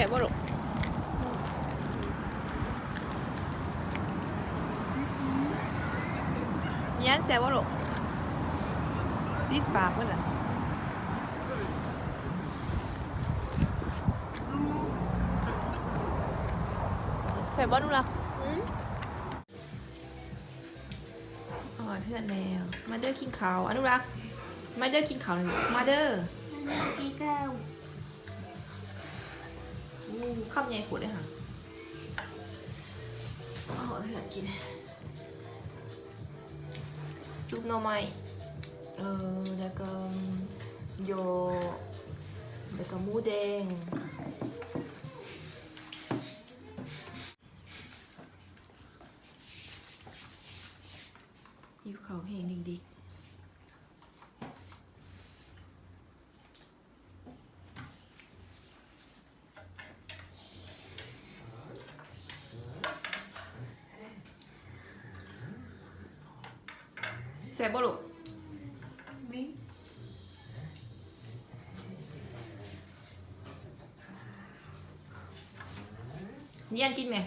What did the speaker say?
ແຊບບໍ່ລູກ? ຍານແຊບບໍ່ລູກ? ຕິດປາກເບິດລະ. ແຊບບໍ່ລູກລະ? ອືມ. ຮອດເຮືອນແລ້ວ ມາເດີກິນເຂົ້າ ອະນຸລັກ ມາເດີກິນເຂົ້າ ມາເດີ ມາເດີກິນເຂົ້າ. ໂອ້ ຄຳໃຫຍ່ໂພດເດ້ຫະ. ມາຮອດເຮືອນກິນ ຊຸບໜໍ່ໄມ້ ເອີ ແລ້ວກໍຢໍ້ ແລ້ວກໍໝູແດງ. ຫິວເຂົ້າແຮງດິກໆ. ແຊບບໍ່ລູກ? ນີ້ ຢຽນກິນແມະ.